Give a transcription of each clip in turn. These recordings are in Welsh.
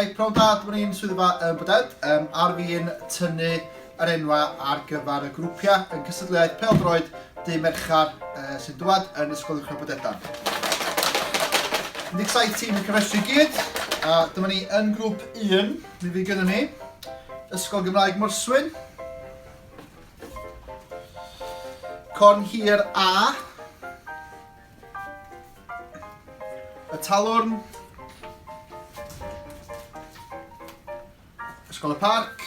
Reit, pnawn da, dyma ni'n swyddfa yn Boded, ar fin tynnu yr enwau ar gyfer y grwpiau yn cystadleuaeth pêl-droed dydd Mercher sy'n dwad yn Ysgol Uwchradd Bodedan. 17 tîm yn cyfrestru i gyd, a dyma ni yn grŵp 1, mi fydd gyda ni Ysgol Gymraeg Morswyn, Corn Hir A, Y Talwrn. Ysgol y Parc.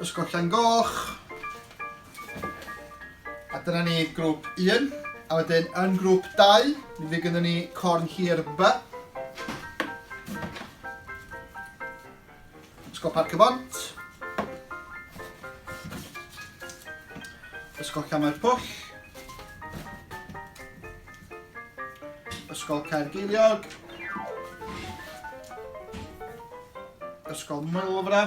Ysgol Llangoch. A dyna ni grŵp 1. A wedyn yn grŵp 2, mi fydd gennym ni Corn Hir B. Ysgol Parc y Bont. Ysgol Llanfair Pwll. Ysgol Caergeiliog. Ysgol Moelfra.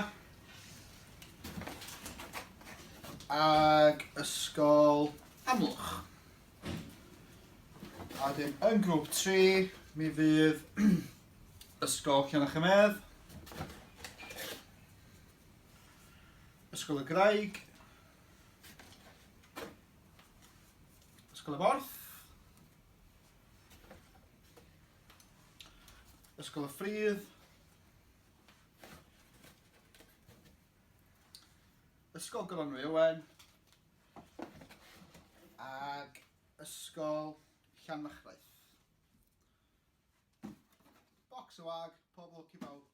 Ag Ysgol Amlwch. A wedyn yn grŵp 3, mi fydd Ysgol Llannerch-y-medd, Ysgol y Graig, Ysgol y Borth, Ysgol y Ffridd, Ysgol Goronwy Owen, ag Ysgol Llanfachraeth. Bocs y wag, pob lwc i bawb.